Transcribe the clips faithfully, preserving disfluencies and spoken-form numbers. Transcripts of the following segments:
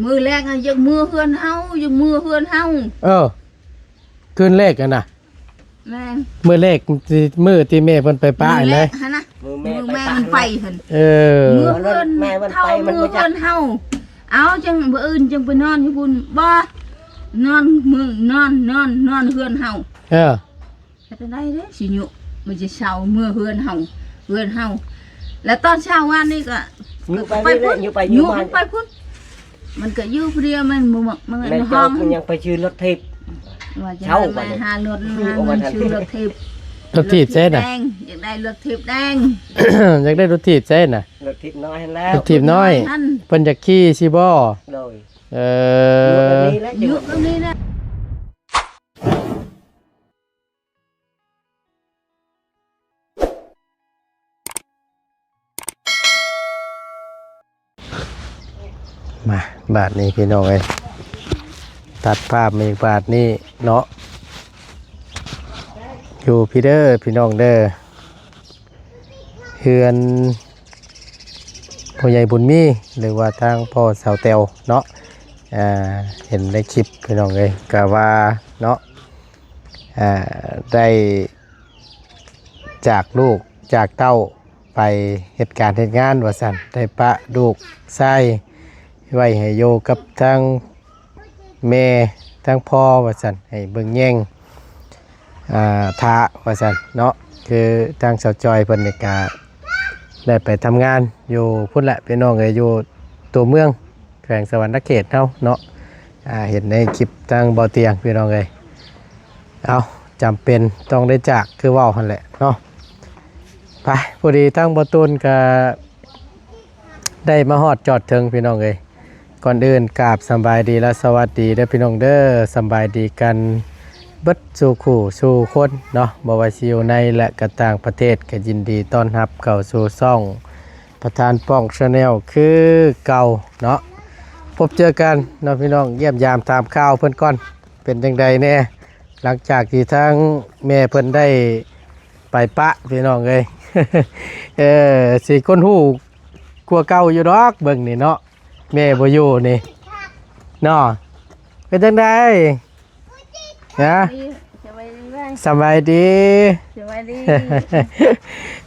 มื้อแรกอะอยากเมือเฮือนเฮา อยากเมือเฮือนเฮา เออ คืนแรกอะนะ แม่น มื้อแรกที่ มื้อที่แม่เพิ่นไปปะ มื้อแรก หั่นนะ หั่นนะ มื้อแม่ มื้อแม่ ไปปะ มันไปหั่น เออ เมือเฮือน แม่มัน เฒ่า ไป มัน เมือ บ่จัก เฮือนเฮา เอาจังมื้ออื่นจังไปนอนอยู่พุ้น บ่ นอนเมือง นอน นอน นอนเฮือนเฮา เออ เฮ็ดจั่งใดเด้ สิยุ มันจะเช้าเมือเฮือนเฮา เฮือนเฮา แล้วตอนเช้าวันนี้ก็ ยุไป ก็ไป เรื่อยๆ พุ้น ยุไป ยุ ยุ มา มันไปพุ้น มันก็อยู่ผู้เดียว มันบ่มัก มัน แม่ ในห้อง เจ้ามันยังไปซื้อรถถีบ ว่าจะ เช้า ให้ วันนี้ มาหารถ คือ หา เอา เงิ มาน ทัน ซื้อรถถีบ รถถีบใช่น่ะ แดง อยากได้รถถีบแดง อยากได้รถถีบใช่น่ะ รถถีบน้อยหั่นแล้ว รถถีบน้อย หั่น เพิ่นอยากขี่สิบ่ โดย เออ ยุคแบบนี้แหละ ยุคแบบนี้แหละ มา บาดนี้พี่น้องเอ้ย ตัดภาพมาอีกบาดนี้เนาะ อยู่พี้เด้อพี่น้องเด้อ เฮือนพ่อใหญ่บุญมี หรือว่าทางพ่อสาวแต๋วเนาะ อ่า เห็นในคลิปพี่น้องเอ้ย ก็ว่าเนาะ อ่า ได้จากลูกจากเต้าไปเฮ็ดการเฮ็ดงานว่าซั่น ได้ปะลูกชายไว้ให้อยู่กับทางแม่ทางพ่อว่าซั่น ให้เบิ่งแยง อ่า ถ่าว่าซั่นเนาะ คือทางสาวจอยเพิ่นนี่ก็ได้ไปทำงานอยู่พุ้นแหละพี่น้องเอ้ย อยู่ตัวเมือง แขวงสะหวันนะเขตเฮาเนาะ อ่า เห็นในคลิปทางบ่าวเตียงพี่น้องเอ้ย เอา จำเป็นต้องได้จากคือเว้าหั่นแหละเนาะ ไป พอดีทางบ่าวตูนก็ได้มาฮอดจอดถึงพี่น้องเอ้ย ก่อนอื่นกราบสำบายดีและสวัสดีเด้อพี่น้องเด้อ สำบายดีกันเบิดสู่คู่สู่คนเนาะ บ่ว่าสิอยู่ในและก็ต่างประเทศ ก็ยินดีต้อนรับเข้าสู่ช่อง ประธานป้องแชนแนลคือเก่าเนาะ พบเจอกันเนาะพี่น้อง เยี่ยมยามถามข่าวเพิ่นก่อน เป็นจั่งใดแน่ หลังจากที่ทางแม่เพิ่นได้ไปปะพี่น้องเอ้ย เออ สิคนฮู้กว่าเก่าอยู่ดอก เบิ่งนี่เนาะ แม่บ่อยู่นี่เนาะ เป็นจั่งใด ฮะ สบายดีไหม สบายดี สบายดี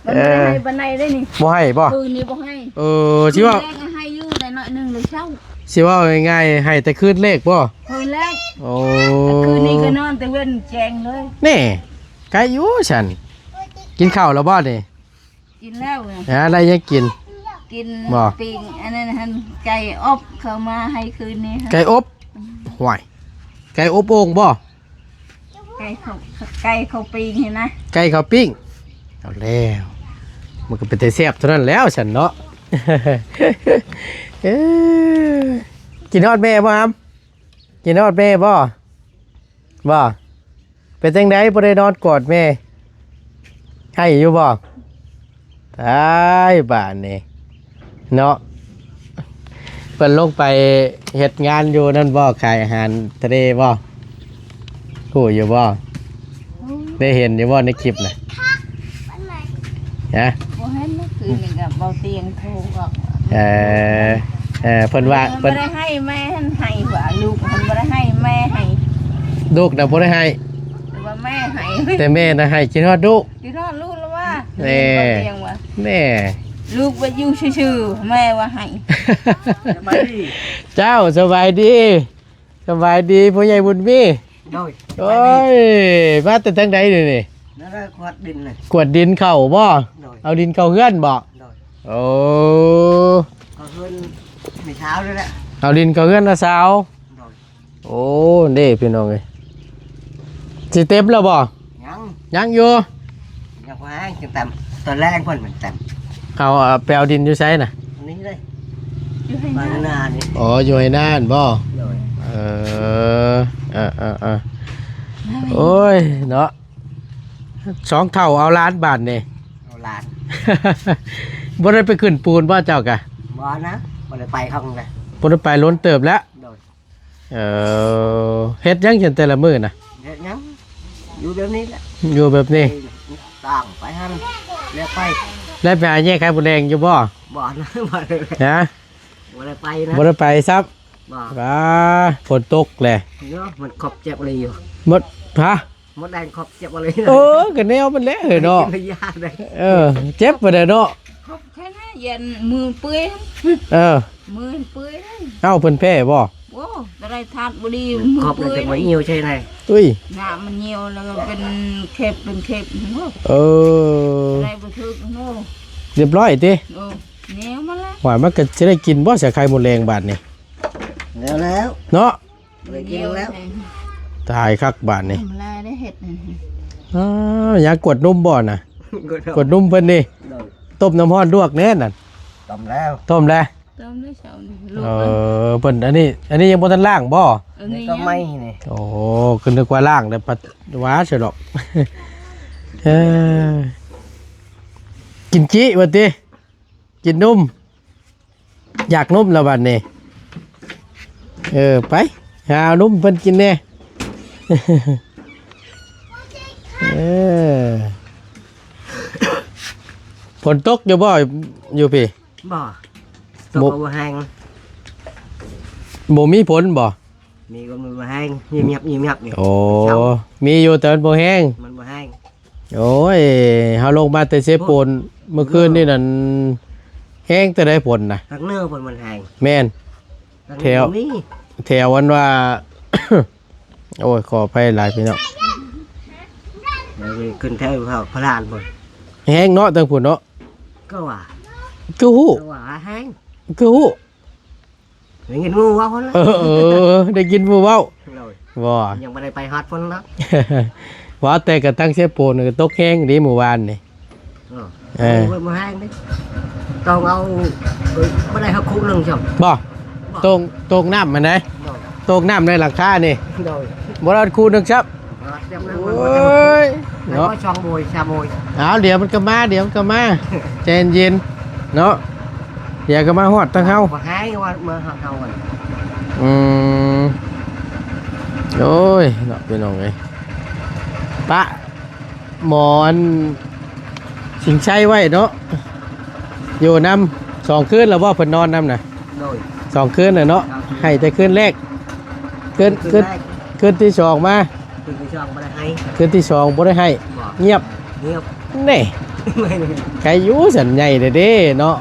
เออ มันบ่ได้ให้ปานใดเด้นี่ บ่ให้บ่ คืนนี้บ่ให้ เออ สิว่า คืนแรกให้อยู่ได้หน่อยหนึ่งเลยเช้า สิว่าง่ายๆ ให้แต่คืนแรกบ่ คืนแรก โอ้ คืนนี้ก็นอนแต่เว้นแจ้งเลย นี่ ไกลอยู่ฉัน กินข้าวแล้วบ่นี่ กินแล้วอะ ฮะ ได้ยังกิน กิน บ่ ปิ้ง อันนั้นหั่น ไก่อบเขามาให้คืนนี้หั่น ไก่อบ อืม ห่วย ไก่อบโอ่งบ่ ไก่เขา ไก่เขาปิ้งหั่นนะ ไก่เขาปิ้ง เอาแล้ว มันก็เป็นแต่แซ่บเท่านั้นแล้วฉันเนาะ เอ้ย กินฮอดแม่บ่ครับ กินฮอดแม่บ่ บ่ เป็นจั่งใดบ่ได้นอนกอดแม่ ไห้อยู่บ่ ตายบาดนี้เนาะ เพิ่นลงไปเฮ็ดงานอยู่นั่นบ่ ขายอาหารทะเลบ่ ฮู้อยู่บ่ ได้เห็นอยู่บ่ในคลิปน่ะ ฮะ บ่เห็นเมื่อคืนนี่ก็บ่เตียงโทรบอก เออ เออ เพิ่นว่า เพิ่นบ่ได้ให้แม่หั่นให้ว่า ลูกเพิ่นบ่ได้ให้แม่ให้ ลูกน่ะบ่ได้ให้ แต่ว่าแม่ให้ แต่แม่น่ะให้ คิดฮอดลูก คิดฮอดลูกแล้วว่า แน่ บ่เตียงว่า แน่ ลูกว่าอยู่ซื่อๆ แม่ว่าให้ สบายดี เจ้าสบายดี สบายดี พ่อใหญ่บุญมี โดย โอ้ย มาแต่ทางใดนี่นี่ นั่นแหละกวาดดินน่ะ กวาดดินเข้าบ่ โดย เอาดินเข้าเฮือนบ่ โดย โอ้ เข้าเฮือนแม่สาวเลยแหละ เอาดินเข้าเฮือนน้าสาว โดย โอ้ เด้พี่น้องเอ้ย สิเต็มแล้วบ่ ยัง ยังอยู่ ยังบ่แห้งจังเต็ม ตอนแรกเพิ่นมันเต็ม เอา เอาไปเอาดินอยู่ไสน่ะ นี่เลย อยู่ไฮ่นา บ้านนานี่ อ๋อ อยู่ไฮ่นาหั่นบ่ โดย เออ เออ เออ เออ โอ้ย เนาะ สองเฒ่าเอาหลานบาดนี่ เอาหลาน บ่ได้ไปขึ้นปูนบ่เจ้ากะ บ่นะ บ่ได้ไปห้องเลย บ่ได้ไปล้นเติบแล้ว โดย เออ เฮ็ดหยังกินแต่ละมื้อน่ะ เฮ็ดหยัง อยู่แบบนี้แหละ อยู่แบบนี้ ต่างไปหั่น แล้วไป แล้วไปหาแย่ขายหมูแดงอยู่บ่ บ่นะ บ่ได้ ฮะ บ่ได้ไปนะ บ่ได้ไปซับ ว่า ว้า ฝนตกแหละ เนาะ มันขอบเจ็บอะไรอยู่ หมด ฮะ มดแดงขอบเจ็บอะไร เออ ก็แนวมันแหละเฮ้ยเนาะ กินยาเลย เออ เจ็บไปเลยเนาะ ขอบแค่นั้น เย็นมือเปื่อย เออ มือเปื่อย เอ้า เพิ่นแพ้บ่ โอ้ อะไรทานบ่ดี มือเปื่อย ขอบเลยจะมาเหี่ยวใช่ไหม ตุ้ย น้ำมันเหี่ยวแล้วก็เป็นเข็บเป็นเข็บ เออ อะไรบ่ถึกเนาะ เรียบร้อยติ โอ้ แนวมันละ ว่ามันก็สิได้กินบ่ ใส่ไข่มดแดงบาดนี่ แล้วแล้ว เนาะ บ่ได้กินแล้ว ตายคักบาดนี่ ทำอะไรได้เห็ดนั่น อ้าว ยากวดนมบ่น่ะ กวดนม กวดนมเพิ่นนี่ โดย ต้มน้ำร้อนลวกแน่นั่น ต้มแล้ว ต้มแล้ว ต้มได้เช้านี่ เออ เพิ่น อันนี้ อันนี้ยังบ่ทันล้างบ่ อันนี้ นี่ก็ ยัง ไม่นี่ โอ้ คือนึกว่าล้างแล้วปัดหวาซะดอก เออ กินจิว่าติ กินนม อยากนมแล้วบัดนี้ เออ ไป หาเอานมเพิ่นกินแน่ เออ ฝนตกอยู่บ่ อยู่พี้ บ่ ตก บ่ ก็บ่แห้ง บ่มีฝนบ่ มีก็มันบ่แห้ง เงียบๆ เงียบๆ นี่ โอ้ เช้า มีอยู่แต่มันบ่แห้ง มันบ่แห้ง โอ้ย เฮาลงมาแต่เซโปน เมื่อคืนนี่นั่น แห้งแต่ได้ฝนนะ ทางเหนือเพิ่นมันแห้ง แม่น ทาง แถว เหนือมี แถวอันว่า โอ้ย ขออภัยหลายพี่น้อง เดี๋ยวขึ้นแถวเขาพระลานเพิ่น แห้งเนาะ ทางพุ้นเนาะ ก็ว่า คือฮู้ ก็ว่าแห้ง คือฮู้ ได้ยินหมู่เว้าหั่นล่ะ เออ เออ ได้ยินหมู่เว้า โดย บ่ ยังบ่ได้ไปฮอดพุ้นเนาะ ว่าแต่กระทั่งเซโปนก็ตกแห้งเด้มื้อวานนี่ เออ เออ โอ้ย บ่แห้งเด้ ต้องเอา เออ บ่ได้เฮาคู่หนึ่งซ้ำ บ่ บ่ ตก ตกน้ำมันได๋ โดย ตกน้ำในหลังคานี่ โดย บ่ได้คู่หนึ่งซ้ำ อ่า เตรียมน้ำ โอ้ย เนาะ แล้วก็สองโบย สามโบย เอา เดี๋ยวมันก็มา เดี๋ยวมันก็มา ใจเย็นๆ เนาะ เดี๋ยวก็มาฮอดทางเฮา บ่ให้ว่ามาฮอดเฮาอะ อืม โอ้ย เนาะ พี่น้องเอ้ย ปะ หมอนสิงชัยไว้เนาะ อยู่นำ สองคืนแล้วบ่ เพิ่นนอนนำน่ะ โดย สองคืนน่ะเนาะ ครับ ให้แต่คืนแรก คืน คืน คืนแรก คืนที่สองมา คืนที่สองบ่ได้ให้ คืนที่สองบ่ได้ให้ บ่ เงียบ เงียบ แน่ ใครอยู่สันใหญ่เด้เนาะ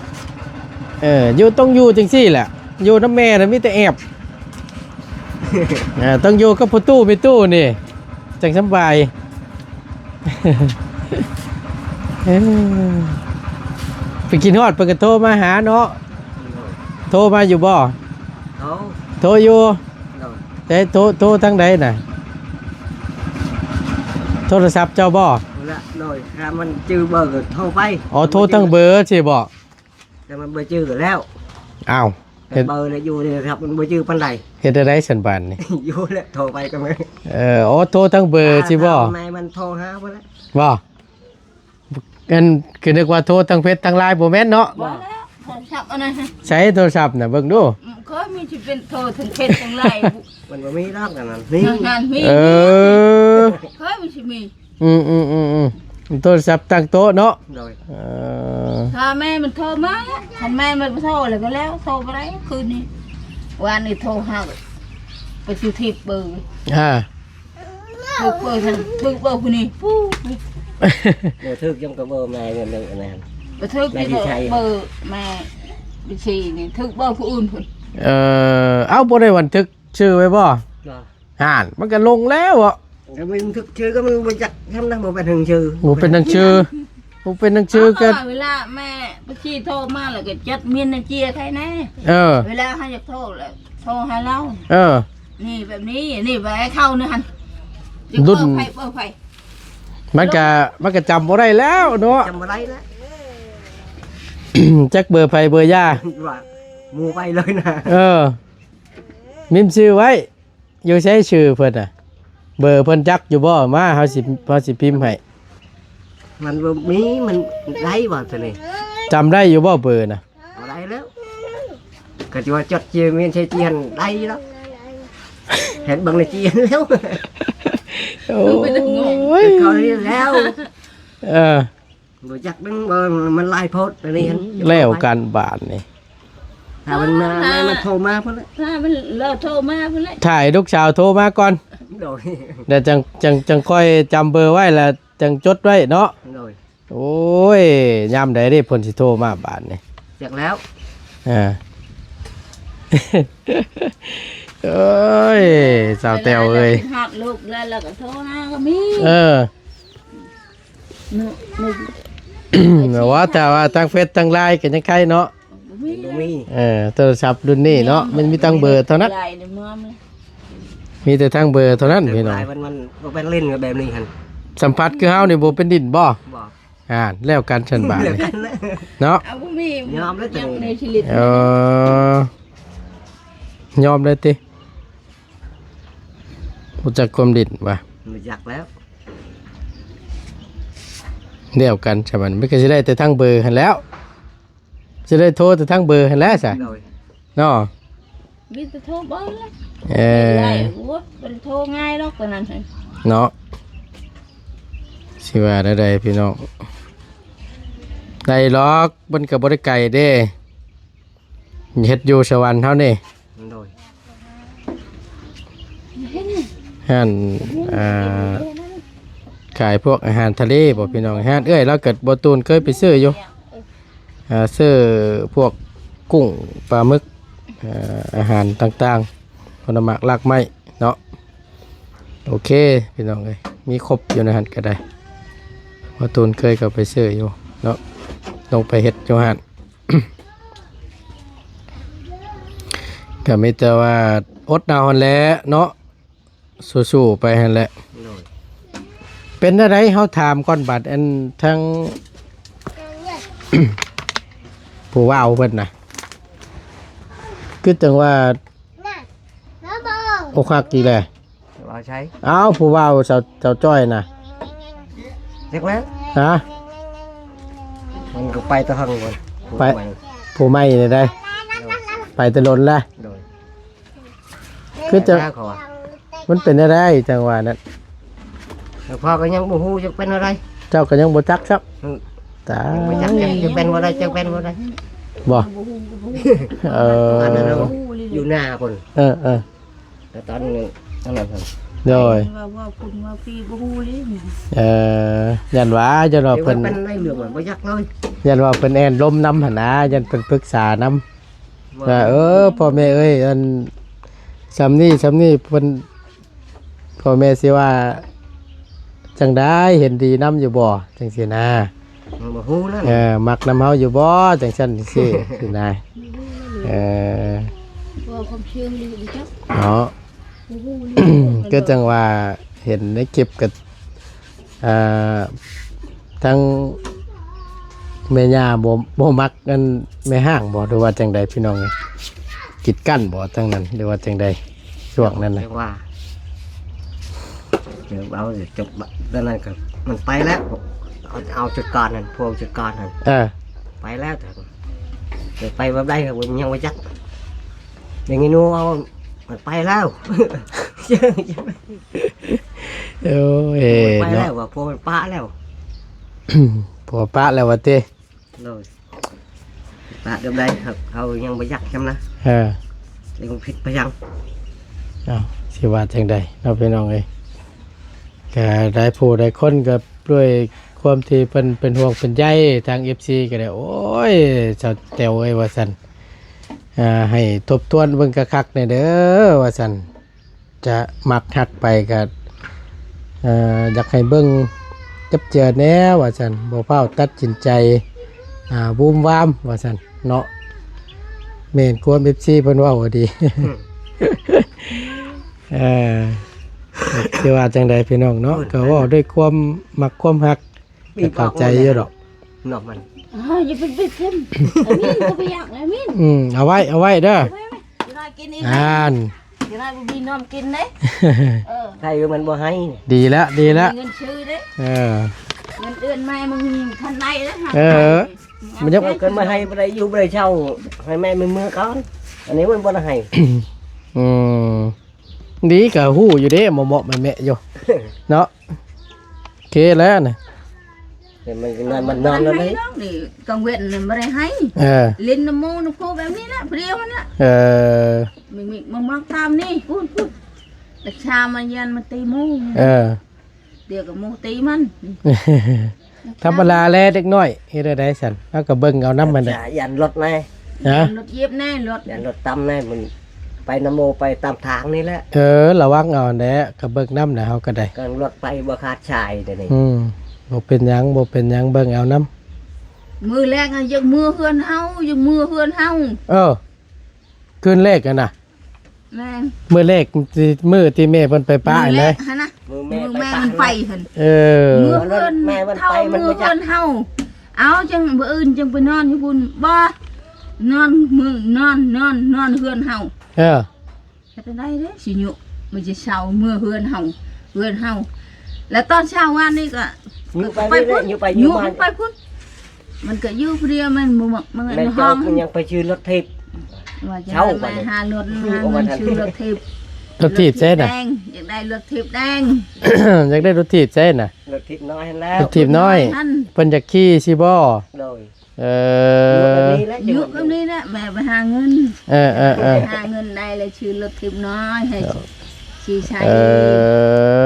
เออ อยู่ ต้องอยู่จังซี่แหละ อยู่นำแม่น่ะมีแต่แอบ เออ ต้องอยู่กับพ่อตู้แม่ตู้นี่ จังสำบาย เออ ไปกินฮอดเพิ่นก็โทรมาหาเนาะ โทรมาอยู่บ่ โทร โทรอยู่ โดย แต่โทร โทรทางใดน่ะ โทรศัพท์เจ้าบ่ นั่นแหละ โดย ถ้ามันจื้อเบอร์ก็โทรไป อ๋อ โทรทางเบอร์สิบ่ แต่มันบ่จื้อแล้ว อ้าว แต่ เฮ็ด เบอร์เนี่ยอยู่เนี่ยครับ มันบ่จื้อปานใด เฮ็ดได้ได๋ซั่นบาดนี่ อยู่แล้วโทรไปก็ไม่ เออ อ๋อ โทรทางเบอร์สิบ่ แม่มันโทรหาบ่แล้ว บ่ อัน คือนึกว่าโทรทางเฟซทางไลน์ บ่แม่นเนาะ บ่แล้ว โทรศัพท์อันนั้นฮะ ใช้โทรศัพท์น่ะ เบิ่งดู อืม เคยมีสิเป็นโทรทางเฟซทางไลน์บุ มันบ่มีดอกอันนั้น นี่ งานมี เออ เคยมีสิมี อืม อืม อืม อืม โทรศัพท์ตั้งโต๊ะเนาะ โดย เออ ถ้าแม่มันโทรมา คันแม่มันบ่โทรแล้วก็แล้ว โทรบ่ได้คืนนี้ วานนี้โทรหา ไปซื้อทิปเบอร์ อ่า ถืกเบอร์นั่น ถืกเบอร์ผู้นี้ ผู้ เดี๋ยวถืกยังกับเบอร์แม่เนี่ยเลยอันนั้น บ่ถืก แม่ที่ใช้ เบอร์แม่บัญชีนี่ ถืกเบอร์ผู้อื่นพุ้น เออ เอ้า บ่ได้บันทึกชื่อไว้บ่ บ่ ห่าน มันก็ลงแล้วอะ ก็มันถืกชื่อก็มันบ่จักทำนะ บ่เป็นหนังชื่อ บ่เป็นหนังชื่อ บ่เป็นหนังชื่อก็ เอาเวลาแม่บัญชีโทรมาแล้วก็จัดเมียนในเจียใครแน่ เออ เวลาเขาอยากโทรแล้วโทรหาเรา เออ นี่แบบนี้ นี่ไปให้เข้านี่หั่น รุ่น เปิดไฟ เปิดไฟ มันก็ มันก็จำบ่ได้แล้วเนาะ จำบ่ได้แล้ว จักเบอร์ไผเบอร์ยา ว่าหมู่ไปเลยนะ เออ มิมชื่อไว้ อยู่ใช้ชื่อเพิ่นน่ะ เบอร์เพิ่นจักอยู่บ่ มา เฮาสิ เฮาสิพิมพ์ให้ มันบ่มี มันได้บ่ตัวนี้ จำได้อยู่บ่เบอร์น่ะ บ่ได้แล้ว ก็สิว่าจดเจียเมียนใช้เจียนได้แล้ว เห็นเบิ่งในเจียนแล้ว โอ้ เป็นจังงง ย เขาเรียนแล้ว เออ บ่จักเบิ่งบ่ มันหลายโพดอันนี้หั่น แล้วกันบาดนี่ ถ้ามันมา ถ้า มา มันโทรมาพุ่นแหละ ถ้ามัน เราโทรมาพุ่นแหละ ถ่ายลูกสาวโทรมาก่อน โดย เดี๋ยวจัง จัง จังค่อยจำเบอร์ไว้แล้วจังจดไว้เนาะ โดย โอ้ย ยามใดเด้เพิ่นสิโทรมาบาดนี้ จักแล้ว อ่า เอ้ย สาวแต้วเอ้ย เวลาเราคิดฮอดลูกแล้วเราก็โทรหาก็มี เออ เนาะ แต่ว่า แต่ว่าทางเฟซทางไลน์ก็ยังใครเนาะ บ่มี บ่มี เออ โทรศัพท์รุ่นนี้เนาะ มันมีทางเบอร์เท่านั้น ไลน์เนี่ยมัน มีแต่ทางเบอร์เท่านั้นพี่น้อง ไลน์มัน มันบ่เป็นเล่นกันแบบนี้หั่น สัมผัสคือเฮานี่บ่เป็นดินบ่ บ่ อ่า แล้วกันฉันบาด แล้วกันนะ เนาะ เอาบ่มี ยอมแล้ว ยังในชีวิต เออ ยอมเลยติ รู้จักความดินบ่ รู้จักแล้ว เดียวกันใช่ไหม มันก็สิได้แต่ทางเบอร์หั่นแหล้ว สิได้โทรแต่ทางเบอร์หั่นแหล้วซะ โดย เนาะ มีแต่โทรเบิ่ง เออ ได้ โอ้ย บ่ได้โทรง่ายดอกตอนนั้น เนาะ สิว่าแนวใดพี่น้อง ได้หรอก มันก็บ่ได้ไกลเด้ เฮ็ดอยู่สวรรค์เฮานี่ โดย ร้าน อ่า ขายพวกอาหารทะเลบ่พี่น้อง ร้านเอื้อยลาวก็บ่ตูนเคยไปซื้ออยู่ อ่า ซื้อพวกกุ้ง ปลาหมึก อ่า อาหารต่างๆ ผลไม้รากไม้เนาะ โอเค พี่น้องเอ้ย มีครบอยู่ในหั่นก็ได้ บ่ตูนเคยเข้าไปซื้ออยู่เนาะ ลงไปเฮ็ดอยู่หั่น ก็มีแต่ว่าอดเอาหั่นแหละเนาะ สู้ๆไปหั่นแหละ โดย เป็นจั่งใด เฮาถามก่อนบัด อันทั้ง ผู้บ่าวเพิ่นน่ะ คือจั่งว่าอกหักอีกแล้ว บ่าวใช้ อ้าว ผู้บ่าวสาว สาวจ้อยน่ะ จักแล้ว ฮะ มันก็ไปแต่เฮิงพุ่น ไป ผู้ใหม่ ผู้ใหม่นี่ได้ โดย ไปแต่ล้นแล้ว โดย คือจะ แล้วเขาว่า มันเป็นอะไรจังหวะนั้น แล้วพ่อก็ยังบ่ฮู้จักเป็นอะไร เจ้าก็ยังบ่จักครับ อืม ตาย ยังบ่จักจักเป็นบ่ได้ จักเป็นบ่ได้ บ่ เออ อันนั้นเราอยู่หน้าพุ่น เออ เออ แต่ตอนนี้อันนั้นพุ่น โดย ว่า ว่าพุ่นว่าพี่บ่ฮู้เลย เออ ย่านว่า ย่านว่าเพิ่น เป็นในเรื่องมันบ่จักเลย ย่านว่าเพิ่นแอ่นลมนำหั่นนะ ย่านเพิ่นปรึกษานำ ว่า ว่า เออ พ่อแม่เอ้ย อัน ส่ำนี้ ส่ำนี้ เพิ่น พ่อแม่สิว่าจั่งใด เห็นดีนำอยู่บ่ จั่งซี้นะ มันบ่ฮู้นั่น เออ มักนำเฮาอยู่บ่ จั่งซั่นจั่งซี้ ซี้นะ เออ ว่าความเชื่อหรือบ่จัก เนาะ บ่ฮู้เลย ก็จั่งว่าเห็นในคลิปก็ อ่า ทั้งแม่ย่าบ่ บ่มักอันแม่ฮ้างบ่ หรือว่าจั่งใดพี่น้องเอ้ย กีดกั้นบ่ทางนั้น หรือว่าจั่งใด ช่วงนั้นน่ะ จั่งว่า เดี๋ยวเอาจบตอนนั้นก็มันไปแล้ว เอา เอาจัดการนั่น พวกจัดการนั่น เออ ไปแล้ว แต่ไปแบบใดก็ยังบ่จัก อย่างนี้หนูเอามันไปแล้ว โอ้ย ไป เนาะ แล้ว ว่าพวกมันปะแล้ว พวกปะแล้วว่าติ โดย ปะแบบใดครับ เขายังบ่จักจำนะ เออ ยังผิดไปยัง เอ้า สิว่าจั่งใดเนาะพี่น้องเอ้ย ก็หลายผู้หลายคนก็ด้วยความที่เพิ่นเป็นห่วงเป็นใยทาง เอฟซี ก็ได้ โอ้ย สาวแต้วเอ้ย ว่าซั่น อ่า ให้ทบทวนเบิ่งคักๆแหน่เด้อ ว่าซั่น จะมักฮักไปก็ เอ่อ อยากให้เบิ่งจับเจือแหน่ ว่าซั่น บ่ฟ้าวตัดสินใจ อ่า บูมวาม ว่าซั่นเนาะ แม่นความ เอฟซี เพิ่นเว้าดี อืม เออ สิว่าจั่งใดพี่น้องเนาะ ก็เว้าด้วยความมักความฮัก ก็เข้าใจอยู่ดอก นอกมัน อ้าว อย่าไปบิดทิ่ม อามินก็บ่อยากนะ อามิน อืม เอาไว้ เอาไว้เด้อ เอาไว้ เอาไว้ เดี๋ยวนายกินอีก อ่าน เดี๋ยวนายบ่มีนมกินเด้ เออ ใครมันบ่ให้ ดีแล้ว ดีแล้ว มีเงินซื้อเด้ เออ เงินเดือนแม่มึงทันได้แล้ว เออ มันยัง เกิดมาให้บ่ได้อยู่บ่ได้เช่า ให้แม่มันเมือก่อน อันนี้มันบ่ได้ให้ อืม ดีก็ฮู้อยู่เด้ เหมาะๆแมะๆอยู่ เนาะ โอเคแล้วนะ เดี๋ยวมันนอน มันนอนแล้วไหม บ่ได้ให้ดอกนี่ กลางเว็นน่ะบ่ได้ให้ เออ เล่นน้ำหมู่น้ำพวกแบบนี้แหละ ผู้เดียวนั่นแหละ เออ มิกๆ มอกๆ ตามนี่ พู้นๆ แล้วชามันยันมาตีหมู่ เออ เดี๋ยวก็หมู่ตีมัน ธรรมดาแหละเด็กน้อย เฮ็ดได้ซั่น เฮาก็เบิ่งเอานำมันแหละ ย่านรถแน่ ฮะ รถเหยียบแน่ รถ ย่านรถตำแน่ มันไปนำหมู่ไปตามทางนี่แหละ เออ ระวังเอาแหละ ก็เบิ่งนำแหละ เฮาก็ได้ ก็รถไปบ่ขาดสายเดี๋ยวนี้ อืม บ่เป็นหยัง บ่เป็นหยัง เบิ่งเอานำ มื้อแรกอะ อยากเมือเฮือนเฮา อยากเมือเฮือนเฮา เออ คืนแรกอะนะ แม่น มื้อแรกที่ มื้อที่แม่เพิ่นไปปะ มื้อแรก นะ หั่นนะ มื้อแม่ มื้อแม่ ไปปะ มันไปหั่น เออ เมือเฮือน แม่มัน เฒ่า ไป มัน เมือ บ่จัก เฮือนเฮา เอาจัง มื้ออื่นจังไปนอนอยู่พุ้น บ่ นอนมื้อ นอน นอน นอนเฮือนเฮา เออ เฮ็ดจั่งใดเด้ สิยุ มันสิเซาเมือเฮือนเฮา เฮือนเฮา แล้วตอนเช้าวันนี้ก็ ยุไป ไป เรื่อยๆ พุ้น ยุไป ยุ ยุ บ้าน ไปพุ้น มันก็อยู่ผู้เดียว มันบ่มัก มัน แม่ ห้ เจ้า อง มันยังไปซื้อรถถีบ ว่าจะ เช้า ให้ วันนี้ แม่หารถ หาเงินซื้อรถถีบ รถถีบใช่น่ะ รถถีบแดง อยากได้รถถีบแดง อยากได้รถถีบใช่น่ะ รถถีบน้อยหั่นแหละ รถถีบน้อย รถถีบน้อยหั่น เพิ่นอยากขี่สิบ่ โดย เออ ยุคแบบนี้แหละ ยุคแบบนี้แหละ แม่ไปหาเงิน เออ เออ เออ หาเงินได้เลยซื้อรถถีบน้อยให้ เออ ขี่ใช้ เออ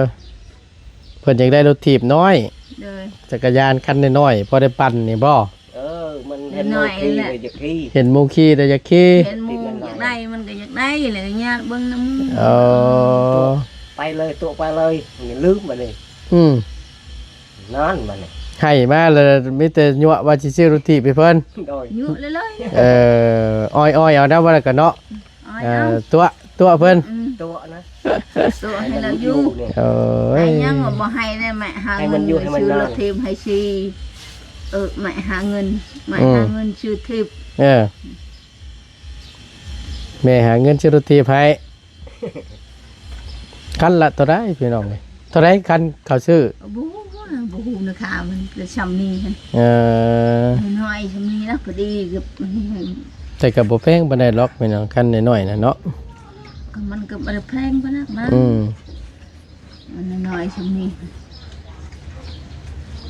เพิ่นอยากได้รถถีบน้อย โดย จักรยานคันน้อยๆ พอได้ปั่นนี่บ่ เออ มันเห็นหมู่ขี่ น้อยๆ แหละ ก็อยากขี่ เห็นหมู่ขี่แต่อยากขี่ เห็นหมู่อยากได้ มันก็อยากได้ แล้วก็อยากเบิ่งนำหมู่ เออ ไปเลย ตัวไปเลย มันลืมบัดนี้ อืม นั่นบัดนี้ ให้มาแล้วมีแต่ยั่วว่าสิซื้อรถถีบให้เพิ่น โดย ยั่วเลยเลย เออ อ้อยๆ เอานะว่าแล้วกันเนาะ อ้อย เออ เอา ตัว ตัวเพิ่น อืม ตัวนะ ตัวให้เราอยู่ ให้มันอยู่นี่ เอ้ย ให้ยังว่าบ่ให้ได้ แม่หา ให้มันอยู่ เงิน ให้มัน ซื้อรถ นอน ถีบให้สิ เออ แม่หาเงิน แม่ อืม หาเงินซื้อถีบ เออ แม่หาเงินซื้อรถถีบให้ คันละเท่าใดพี่น้องเอ้ย เท่าใดคันเขาซื้อ บ่ฮู้นะ บ่ฮู้ราคามัน แต่ส่ำนี้หั่น เออ น้อยๆ ส่ำนี้นะ พอดีกับ แต่ก็บ่แพงปานใดหรอกพี่น้อง คันน้อยๆ น่ะเนาะ ก็มันก็บ่ได้แพงปานนั้นนะ อืม มันน้อยๆ ส่ำนี้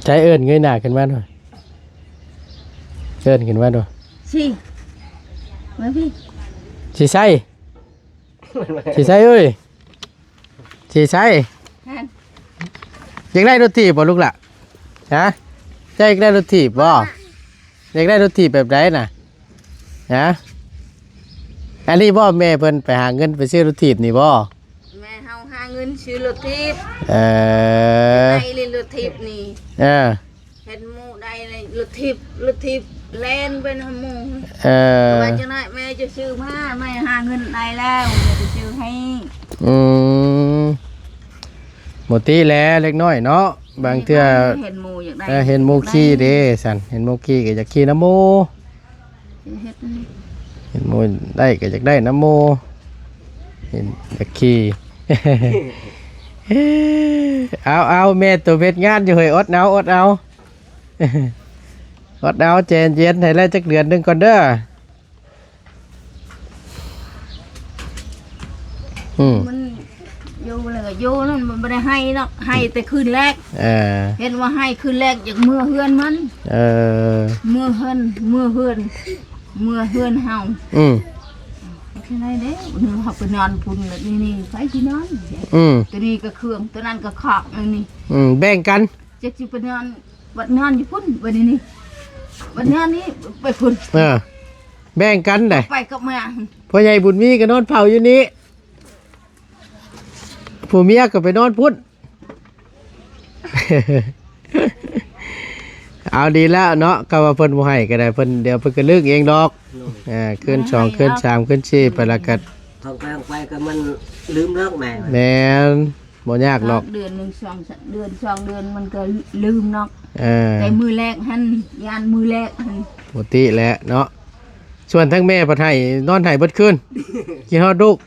ใช้เอิ้นเงยหน้าขึ้นมาดู เอิ้นขึ้นมาดู สิ มาพี่ สิใส่ สิใส่เอ้ย สิใส่ นั่น อยากได้รถถีบบ่ลูกล่ะ ฮะ เจ้าอยากได้รถถีบบ่ อยากได้รถถีบแบบใดน่ะ ฮะ อันนี้บ่แม่เพิ่นไปหาเงินไปซื้อรถถีบนี่บ่ แม่เฮาหาเงินซื้อรถถีบ เออ ได้เลยรถถีบนี่ เออ เห็นหมู่ได้เลยรถถีบ รถถีบแล่นไปนำหมู่ เออ ว่าจั่งใดแม่จะซื้อมา แม่หาเงินได้แล้ว แม่จะซื้อให้ อืม บ่ติแหละเล็กน้อยเนาะ บางเทื่อ เห็นหมู่อยากได้ เออ เห็นหมู่ขี่เด้ ซั่น เห็นหมู่ขี่ก็อยากขี่นำหมู่ เฮ็ด เห็นหมู่ได้ก็อยากได้นำหมู่ เห็นอยากขี่ เอา เอา แม่ตัวเฮ็ดงานอยู่เฮ้ย อดเอา อดเอา อดเอา ใจเย็น ให้ได้จักเดือนหนึ่งก่อนเด้อ อืม มันอยู่แล้วก็อยู่นั่น มันบ่ได้ให้ดอก ให้แต่คืนแรก เออ เห็นว่าให้คืนแรกอยากเมือเฮือนมัน เออ เมือเฮือน เมือเฮือน เมือเฮือนเฮา อืม จั่งใดเด้ เฮาไปนอนพุ้นแล้วนี่ นี่ ไผสินอน อืม ตัวนี้ก็เครื่อง ตัวนั้นก็คอก อันนี้ อืม แบ่งกัน จักสิไปนอน บัดนอนอยู่พุ้น บัดนี้นี่ บัดนอนนี้ไปพุ้น เออ แบ่งกันได้ ไปกับมา พ่อใหญ่บุญมีก็นอนเฝ้าอยู่นี่ ผัวเมียก็ไปนอนพุ้น เอาดีแล้วเนาะ ก็ว่าเพิ่นบ่ให้ก็ได้ เพิ่น เดี๋ยวเพิ่นก็เลิกเองดอก โดย เออ คืนสอง คืนสาม คืนสี่ ไปแล้วก็ ท่องไปท่องไปก็มันลืมดอกแม่ แม่น บ่ยากดอก เดือนหนึ่ง สองเดือน สองเดือนมันก็ลืมเนาะ เออ แต่มื้อแรกหั่น ย่านมื้อแรกหั่น ปกติแหละเนาะ ส่วนทั้งแม่พัดให้ นอนให้เบิดคืน คิดฮอดลูก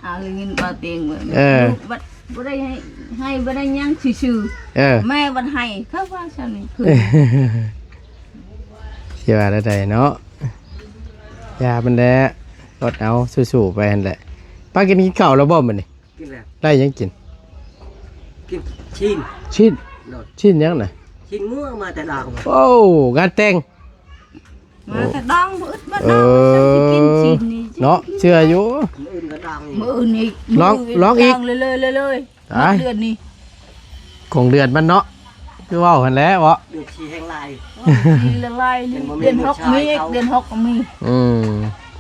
เอาเงินมาเตียงไว้ เออ ลูกบัดบ่ได้ให้ ให้บ่ได้หยังซื่อๆ เออ แม่บัดให้ เขาว่าซั่นนี่คือ สิว่าแนวใดเนาะ อย่ามันแหละ อดเอา สู้ๆ ไปหั่นแหละ ป้ากิน กินข้าวแล้วบ่มื้อนี้ กินแล้ว ได้หยังกิน กินชิ้น ชิ้น โดด ชิ้นหยังน่ะ กินงัวมาแต่ดอง โอ้ งานแต่ง มาแต่ดองบ่อึดบ่ เอ ดอง อ สิกินชิ้นนี่ เนาะ เชื่ออยู่ มื้ออื่นก็ดองอีก มื้ออื่นอีก ร้อง มื้ออื่น ร้องอีก ดองเลยเลยเลยเลย อ่ะ เดือนนี้ ของเดือนมันเนาะ คือเว้าหั่นแหละเนาะ เดือนสี่แห่งลาย เออ สี่ละลายนี่ เป็นบ่มี เดือนหก มีอีก เดือนหกก็มี อืม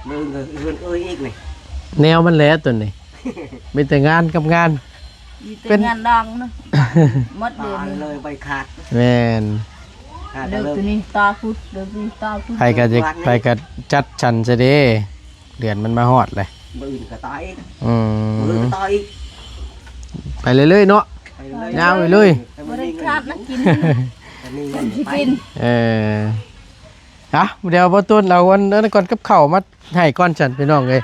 มื้ออื่นก็เอื้อนเอ้ยอีกนี่ แนวมันแหละตัวนี้ มีแต่งานกับงาน มีแต่ เป็น งานดองเนาะ หมดเดือนนี้ เลยไปขาด แม่น ขาด เลิก เลิก ตัวนี้ต่อพุธ เลิกตัวนี้ต่อพุธ ไผก็จะ วันนี้ ไผก็จัดฉันซะเด้ เดือนมันมาฮอดเลย มื้ออื่นก็ต่ออีก อืม มื้ออื่นก็ต่ออีก ไปเรื่อยๆเนาะ ไปเรื่อยๆ ยาวไปเลย บ่ได้ขาดนะกิน แต่มีเงิน สิ ไป กิน เออ อ่ะ เดี๋ยวบ่าวตูนเอาอันนั้นก่อน กับข้าวมาให้ก่อนฉันพี่น้องเอ้ย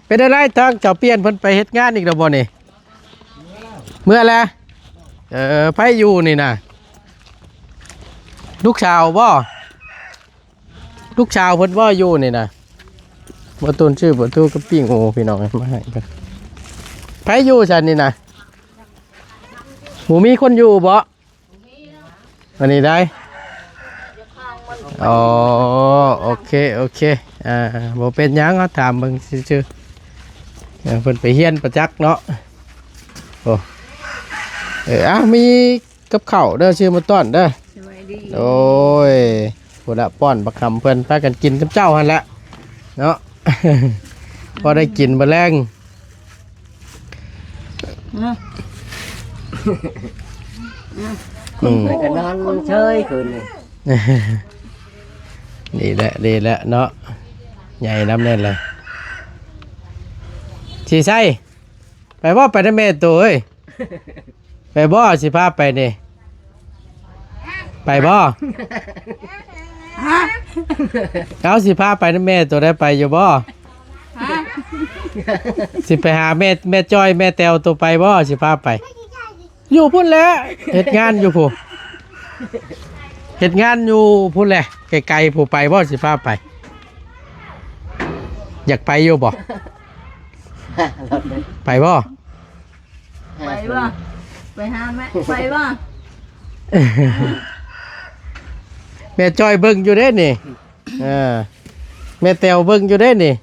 เป็นอะไรทางเจ้าเปียนเพิ่นไปเฮ็ดงานอีกแล้วบ่นี่ เมื่อแล้ว เออ ไผอยู่นี่นะ ลูกสาวบ่ ลูกสาวเพิ่นบ่อยู่นี่นะ บ่าวตูนซื้อปลาทูกับปิ้งโอพี่น้องมาให้เพิ่น ไผอยู่ฉันนี่นะ บ่มีคนอยู่บ่ อันนี้ได้ อ๋อ โอเค โอเค อ่า บ่เป็นหยัง เอาถามเบิ่งซื่อๆ เออ เพิ่นไปเฮียนประจักษ์เนาะ โอ้ เออ อ่ะ มีกับข้าวเด้อ ซื้อมาต้อนเด้อ สบายดี โอ้ย พุ้นละป้อนบักหำเพิ่น พากันกินกับเจ้าหั่นละเนาะ พอได้กินบ่แลง อืม อืม ไปก็นอนเฉยคืนนี่ นี่แหละ นี่แหละเนาะ ใหญ่นำแน่นเลย สิใส่ ไปบ่ ไปนำแม่โตเอ้ย ไปบ่ สิพาไปนี่ ไปบ่ เอา สิพาไปนำแม่โตได้ ไปอยู่บ่ สิไปหาแม่ แม่จ้อย แม่แตวโต ไปบ่ สิพาไป อยู่พุ้นแหละ เฮ็ดงานอยู่พุ้น เฮ็ดงานอยู่พุ้นแหละ ไกลๆพุ้น ไปบ่ สิพาไป อยากไปอยู่บ่ ไปบ่ ไปบ่ ไปหาแม่ ไปบ่ แม่จ้อยเบิ่งอยู่เด้นี่ เออ แม่แตวเบิ่งอยู่เด้นี่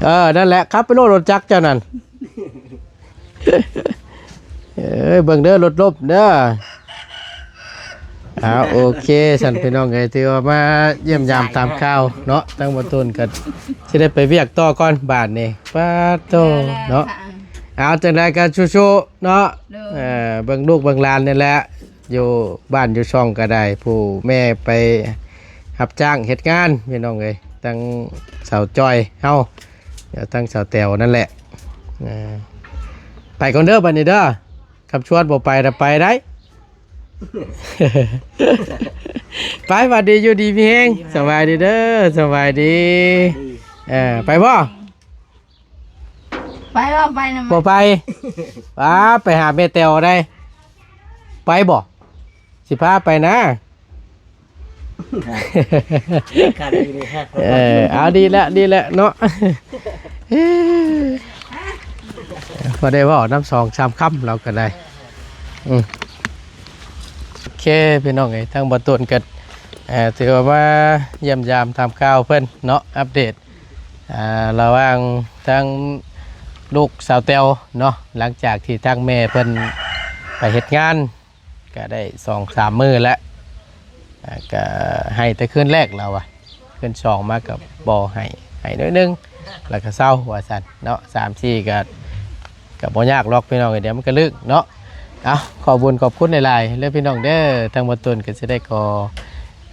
เออ นั่นแหละ ขับไปโลดรถจักรเจ้านั่น เอ้ย เบิ่งเด้อ รถล้มเด้อ อ่า โอเค ซั่นพี่น้องเอ้ย ถือว่ามาเยี่ยมยามตามข่าวเนาะ ทั้งบ่าวตูนก็สิได้ไปเวียกต่อก่อนบาดนี้ ป๊าดโธ่ เนาะ เอา จังใดก็สู้ๆเนาะ โดย เอ่อ เบิ่งลูกเบิ่งหลานนี่แหละ อยู่บ้านอยู่ช่องก็ได้ ผู้แม่ไปรับจ้างเฮ็ดงาน พี่น้องเอ้ย ทั้งสาวจ้อยเฮา เดี๋ยวทั้งสาวแตวนั่นแหละ เอ่อ ไปก่อนเด้อ บัดนี้เด้อ คำชวนบ่ไปน่ะไปได้ ไป หวัดดี อยู่ดีมีแฮง สบายดีเด้อ สบายดี เออ ไปบ่ ไปบ่ ไปนำ บ่ไป ป้า ไปหาแม่แตวได้ ไปบ่ สิพาไปนะ คันอยู่นี่ฮะ เออ เอา ดีแล้ว ดีแล้วเนาะ พอได้เว้านำสองสามคำเราก็ได้ อืม โอเค พี่น้องเอ้ย ทั้งบ่าวตูนก็ เอ่อ ถือว่ามาเยี่ยมยามตามข่าวเพิ่นเนาะ อัปเดต อ่า ระหว่างทั้งลูกสาวแตวเนาะ หลังจากที่ทางแม่เพิ่นไปเฮ็ดงาน ก็ได้สองสามมื้อแล้ว อ่า ก็ให้แต่คืนแรกแล้วว่ะ คืนสองมาก็บ่ให้ ให้น้อยหนึ่ง แล้วก็เซาว่าซั่นเนาะ สามสี่ ก็ ก็บ่ยากหรอกพี่น้อง เดี๋ยวมันก็ลึกเนาะ เอา ขอบบุญขอบคุณหลายๆเด้อพี่น้องเด้อ ทางบ่าวตูนก็สิได้ขอ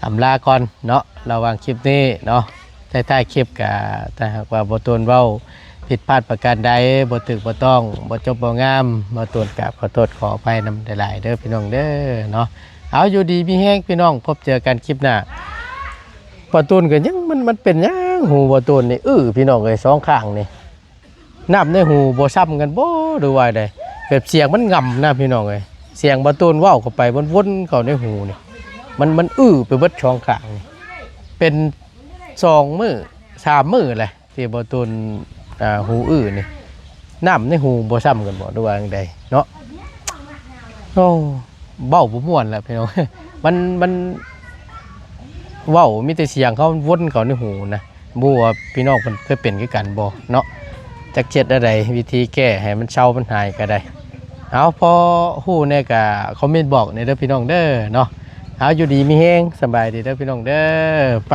อำลาก่อนเนาะ ระหว่างคลิปนี้เนาะ ท้ายๆคลิปก็ ถ้าหากว่าบ่าวตูนเว้าผิดพลาดประการใด บ่ถูกบ่ต้อง บ่จบบ่งาม บ่าวตูนก็ขอโทษขออภัยนำหลายๆเด้อพี่น้องเด้อเนาะ เอา อยู่ดีมีแฮงพี่น้อง พบเจอกันคลิปหน้า บ่าวตูนก็ยัง มัน มันเป็นหยังหูบ่าวตูนนี่ อื้อ พี่น้องเอ้ย สองข้างนี่ น้ำในหูบ่ซ้ำกันบ่ หรือว่าใด แบบเสียงมันง่ำนะพี่น้องเอ้ย เสียงบ่าวตูนเว้าเข้าไปวนๆเข้าในหูนี่ มัน มันอื้อไปเบิดสองข้างนี่ เป็นสองมื้อสามมื้อแหละ ที่บ่าวตูน อ่า หูอื้อนี่ น้ำในหูบ่ซ้ำกันบ่ หรือว่าจั่งใดเนาะ โอ้ เว้าบ่ม่วนแล้วพี่น้อง มัน มัน เว้ามีแต่เสียงเขาวนเข้าในหูนะ บ่ฮู้ว่าพี่น้องเพิ่นเคยเป็นคือกันบ่เนาะ จักเฮ็ดแนวใด วิธีแก้ให้มันเซามันหายก็ได้ เอา พอฮู้แหน่ก็คอมเมนต์บอกแหน่เด้อพี่น้องเด้อเนาะ เอา อยู่ดีมีแฮง สำบายดีเด้อพี่น้องเด้อ ไป